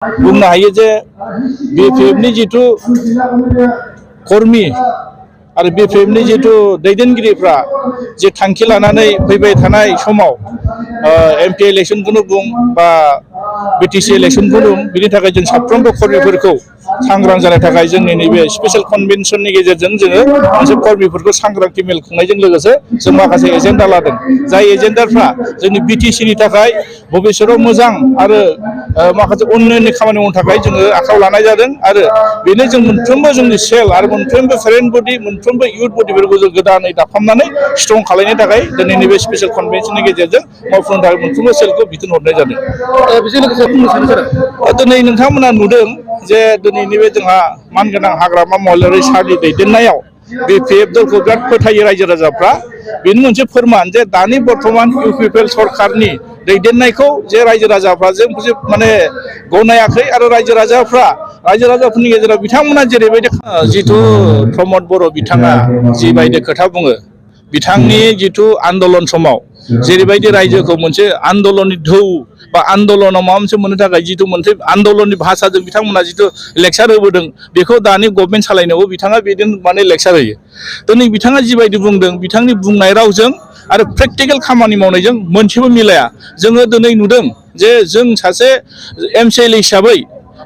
बुंनो हायो जे बिपिएफनि जिथु कर्मी आरो बिपिएफनि जिथु दैदेनगिरिफ्रा जे थांखि लानानै फैबाय थानाय समाव एमपि इलेक्शनखौनो बुं बा बिटिसि इलेक्शनखौनो बुं बिनि थाखाय जों साफ्रोमबो कर्मीफोरखौ सांग्रां जानो थाखाय जोंनि नैबे स्पेशल कनभेनसननि गेजेरजों जोङो मोनसे कर्मीफोरखौ सांग्रांथि मेल खुंनायजों लोगोसे जों माखासे एजेन्डा लादों जाय एजेन्डाफ्रा जोंनि बिटिसिनि थाखाय भबिष्यताव मोजां आरो माखासे उन्नयननि खामानि मावनो थाखाय जोङो आखायाव लानाय जादों आरो बेनो जों मोनफ्रोमबो जोंनि सेल आरो मोनफ्रोमबो पेरेन्ट बडि मोनफ्रोमबो इयुथ बडिफोरखौ जों गोदानै दाफामनानै स्ट्रं खालामनो थाखाय दिनै नैबे स्पेशल कनभेनसननि गेजेरजों मावफुंनो थाखाय मोनफ्रोमबो सेलखौ बिथोन हरनाय जादों। बेजों लोगोसे बुंनो सानो सार दिनै नोंथांमोना नुदों जे दिनै नैबे जोंहा मानगोनां हाग्रामा महिलारि सारनि दैदेननायाव बिपिएफ दलखौ बिराद फोथायो रायजो राजाफ्रा बेनो मोनसे फोरमान जे दानि बर्थमान इउपिपिएल सरकारनि दैदेननायखौ जे रायजो राजाफ्रा जों माने गनायाखै आरो रायजो राजाफोरनि गेजेराव बिथांमोना जेरैबायदि जिथु प्रमद बर' बिथाङा जिबायदि खोथा बुङो बिथांनि जिथु आन्दलन समाव जेरैबायदि रायजोखौ मोनसे आन्दलननि ढौ बा आन्दलनाव माबा मोनसे मोननो थाखाय जिथु मोनसे आन्दलननि भाषाजों बिथांमोना जिथु लेक्सार होबोदों बेखौ दानि गभर्नमेन्ट सालायनायावबो बिथाङा बिदिनो माने लेक्सार होयो दिनै बिथाङा जिबायदि बुंदों बिथांनि बुंनाय रावजों आरो प्रेक्टिकेल खामानि मावनायजों मोनसेबो मिलाया जोङो दिनै नुदों जे जों सासे एमसिएल हिसाबै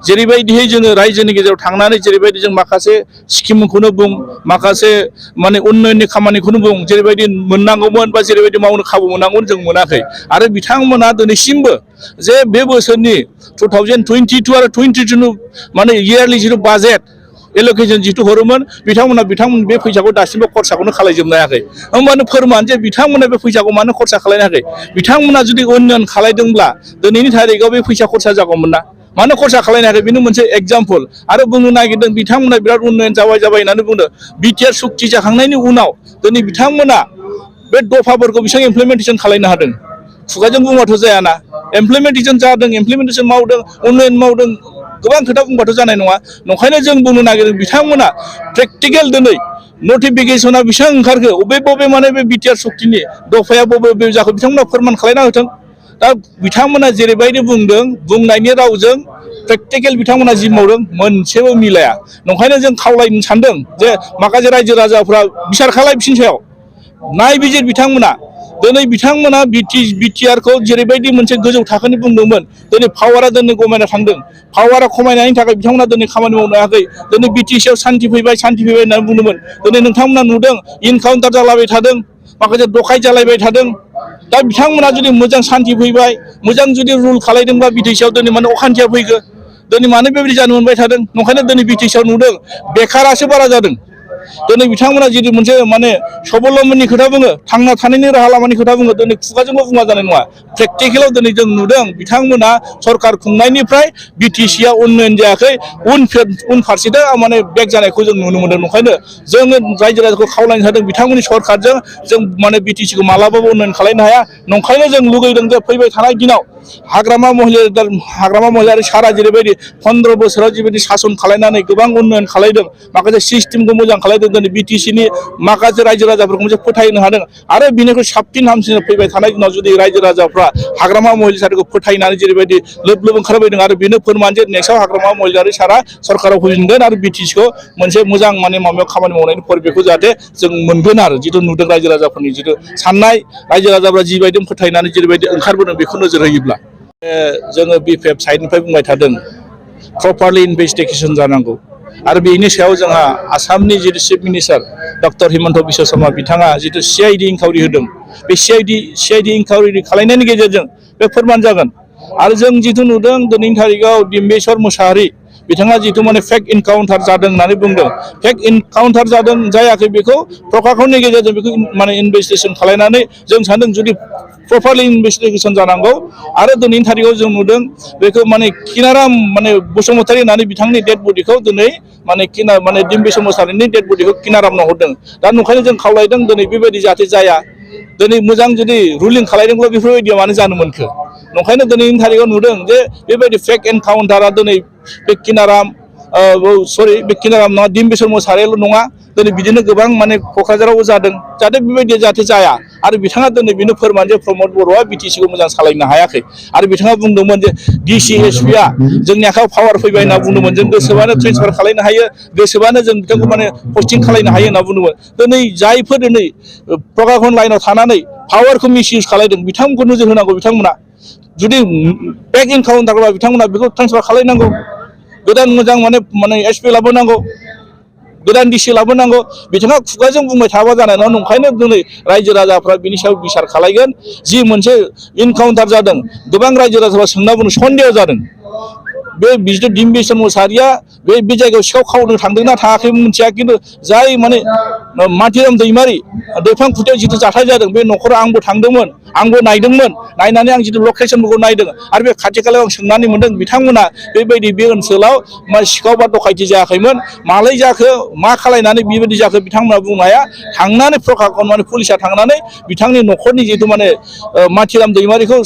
जेरैबायदिहै जोङो रायजोनि गेजेराव थांनानै जेरैबायदि जों माखासे स्किमखौनो बुं माखासे माने उन्नयननि खामानिखौनो बुं जेरैबायदि मोननांगौमोन बा जेरैबायदि मावनो खाबु मोननांगौमोन जों मोनाखै आरो बिथांमोना दिनैसिमबो जे बे बोसोरनि 2022 आरो 22 माने इयारलि जिथु बाजेट एलकेसन जिथु हरोमोन बिथांमोन बे फैसाखौ दासिमबो खरसाखौनो खालायजोबनो हायाखै होमबानो फोरमान जे बिथांमोना बे फैसाखौ मानो खरसा खालायनो हायाखै बिथांमोना जुदि उन्नयन खालायदोंब्ला दिनैनि थारिखआव बे फैसा खरसा जागौमोन ना मानो खरसा खालायनो हायाखै बेनो मोनसे एग्जाम्पल आरो बुंनो नागिरदों बिथांमोना बिराद उन्नयन जाबाय होननानै बुंदों बिटिआर सुक्ति जाखांनायनि उनाव दिनै बिथांमोना बे दफाफोरखौ बेसेबां इमप्लिमेन्टेसन खालायनो हादों खुगाजों बुंबाथ' जायाना इमप्लिमेन्टेसन जादों इमप्लिमेन्टेसन मावदों उन्नयन मावदों गोबां खोथा बुंबाथ' जानाय नङा नंखायनो जों बुंनो नागिरदों बिथांमोना प्रेक्टिकेल दिनै नटिफिकेसना बेसेबां ओंखारखो बबे माने बे बिटिआर सुक्तिनि दफाया बबे जाखो बिथांमोना फोरमान खालायना होथों दा बिथांमोना जेरैबायदि बुंदों बुंनायनि रावजों प्रेक्टिकेल बिथांमोना जि मावदों मोनसेबो मिलाया नंखायनो जों खावलायनो सानदों जे माखासे रायजो राजाफ्रा बिसार खालाय बिसिनि सायाव नायबिजिर बिथांमोना दिनै बिथांमोना बिटिआरखौ जेरैबायदि मोनसे गोजौ थाखोनि बुंदोंमोन दिनै पावारा दिनै गमायना थांदों पावारा खमायनायनि थाखाय बिथांमोना दिनै खामानि मावनो हायाखै दिनै बिटिसिआव सान्थि फैबाय होननानै बुंदोंमोन दिनै नोंथांमोना नुदों इनकाउन्टार जालाबाय थादों माखासे दखाय जालायबाय थादों दा बिथांमोना जुदि मोजां सान्थि फैबाय मोजां जुदि रुल खालायदोंबा बिटिसिआव दिनै मानो अखान्थिया फैखो दिनै मानो बेबायदि जानो मोनबाय थादों नंखायनो दिनै बिटिसिआव नुदों बेखारासो बारा जादों दिनै बिथांमोना जुदि मोनसे माने सबलम्बननि खोथा बुङो थांना थानायनि राहा लामानि खोथा बुङो दिनै खुगाजोंल' बुङा जानाय नङा प्रेक्टिकेलाव दिनै जों नुदों बिथांमोना सरकार खुंनायनिफ्राय बिटिसिआ उन्नयन जायाखै उन फारसेथिं माने बेक जानायखौ जों नुनो मोनदों नंखायनो जोङो रायजो राजाखौ खावलायनो हादों बिथांमोननि सरकारजों जों माने बिटिसिखौ मालाबाबो उन्नयन खालायनो हाया नंखायनो जों लुगैदों जे फैबाय थानाय दिनाव हाग्रामा महिलारि सारा जेरैबायदि 15 बोसोराव जिबायदि सासन खालायनानै गोबां उन्नयन खालायदों माखासे सिस्टेमखौ मोजां खालायदों दिनै बिटिसिनि माखासे रायजो राजाफोरखौ मोनसे फोथायनो हादों आरो बिनिख्रुइ साबसिन हामसिन फैबाय थानाय दिनाव जुदि रायजो राजाफ्रा हाग्रामा महिलारि सारखौ फोथायनानै जेरैबायदि लोब ओंखारबोदों आरो बेनो फोरमान जे नेक्स्टआव हाग्रामा महिलारि सारा सरकाराव फैफिनगोन आरो बिटिसिखौ मोनसे मोजां माने माबायाव खामानि मावनायनि परिबेखखौ जाहाथे जों मोनगोन आरो जिथु नुदों रायजो राजाफोरनि जिथु साननाय रायजो राजाफ्रा जिबायदि फोथायनानै जेरैबायदि ओंखारबोदों बेखौ नोजोर होयोब्ला जोङो बिपिएफ साइडनिफ्राय बुंबाय थादों प्रपारलि इनभेस्टिगेसन जानांगौ आरो बेनि सायाव जोंहा आसामनि जिथु chief minister doctor Himanta Biswa Sharma बिथाङा जिथु सिआइडि इनकुवारि होदों बे सिआइडि इनकुवारि खालायनायनि गेजेरजों बे फोरमान जागोन आरो जों जिथु नुदों दिनैनि थारिखआव डिम्बेश्वर मुसाहारि बिथाङा जिथु माने फेक इनकाउन्टार जादों होननानै बुंदों फेक इनकाउन्टार जादों जायाखै बेखौ प्रकाशननि गेजेरजों बेखौ माने इनभेस्टिगेसन खालायनानै जों सानदों जुदि प्रपारलि इनभेस्टिगेसन जानांगौ आरो दिनैनि थारिखआव जों नुदों बेखौ माने किनाराम माने बसुमतारी होननानै बिथांनि डेड बडिखौ दिनै माने डिम्बेश्वर मुसाहारिनि डेड बडिखौ किनारामनाव हरदों दा नंखायनो जों खावलायदों दिनै बेबायदि जाहाथे जाया दिनै मोजां जुदि रुलिं खालायदोंब्ला बेफोरबायदिया मानो जानो मोनखो नंखायनो दिनैनि थारिखआव नुदों जे बेबायदि फेक एनकाउन्टारा दिनै बे किनाराम बे किनाराम नङा डिम्बेश्वर मुसाहारिल' नङा दिनै बिदिनो गोबां माने क'क्राझाराव जादों जाहाथे बेबायदि जाहाथे जाया आरो बिथाङा दिनै बेनो फोरमान जे प्रमद बर'आ बिटिसिखौ मोजां सालायनो हायाखै आरो बिथाङा बुंदोंमोन जे डिसि एसपिआ जोंनि आखायाव पावार फैबाय होनना बुंदोंमोन जों गोसोबानो ट्रेन्सफार खालामनो हायो गोसोबानो जों बिथांखौ माने पस्टिं खालामनो हायो होनना बुंदोंमोन दिनै जायफोर दिनै प्रकाशन लाइनाव थानानै पावारखौ मिसइउज खालामदों बिथांमोनखौ नोजोर होनांगौ बिथांमोना जुदि बेक इनकाउन्टारबा बिथांमोना बेखौ ट्रेन्सफार खालामनांगौ गोदान मोजां माने एसपि लाबोनांगौ गोदान डिसि लाबोनांगौ बिथाङा खुगाजों बुंबाय थाबा जानाय नङा नंखायनो दिनै रायजो राजाफ्रा बिनि सायाव बिसार खालामगोन जि मोनसे इनकाउन्टार जादों गोबां रायजो राजाफ्रा सोंना बुंनो सन्देह जादों बे बिजु डिम्बिसन मुसाहारिया बे जायगायाव सिखाव खावनो थांदोंना थाङाखै मिथिया खिन्थु जाय माने माथिराम दैमारि दैफां खुथायाव जिथु जाथाय जादों बे न'खराव आंबो थांदोंमोन आंबो नायदोंमोन नायनानै आं जिथु लकेसनफोरखौ नायदों आरो बे खाथि खालायाव आं सोंनानै मोनदों बिथांमोना बेबायदि बे ओनसोलाव सिखाव बा डकायथि जायाखैमोन मालाय जाखो मा खालायनानै बेबायदि जाखो बिथांमोना बुंनो हाया थांनानै प्रकाशन माने पुलिसा थांनानै बिथांनि न'खरनि जिथु माने माथिराम दैमारिखौ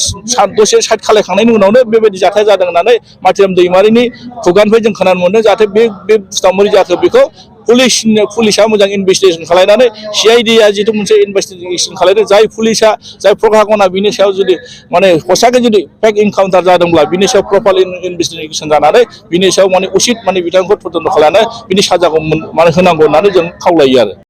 दसे साइड खालायखांनायनि उनावनो बेबायदि जाथाय जादों होननानै माथिराम दैमारिनि खुगानिफ्राय जों खोनानो मोनदों जाहाथे बे बुस्थुआ बोरै जाखो बेखौ पुलिसा मोजां इनभेस्टिगेसन खालामनानै सिआइडिआ जिथु मोनसे इनभेस्टिगेसन खालामदों जाय पुलिसा जाय प्रकाशना बिनि सायाव जुदि माने हसाके जुदि फेक इनकाउन्टार जादोंब्ला बिनि सायाव प्रपार इनभेस्टिगेसन जानानै बिनि सायाव माने उचित माने बिथांखौ तदन्त खालामनानै बिनि साजाखौ माने होनांगौ होननानै जों खावलायो आरो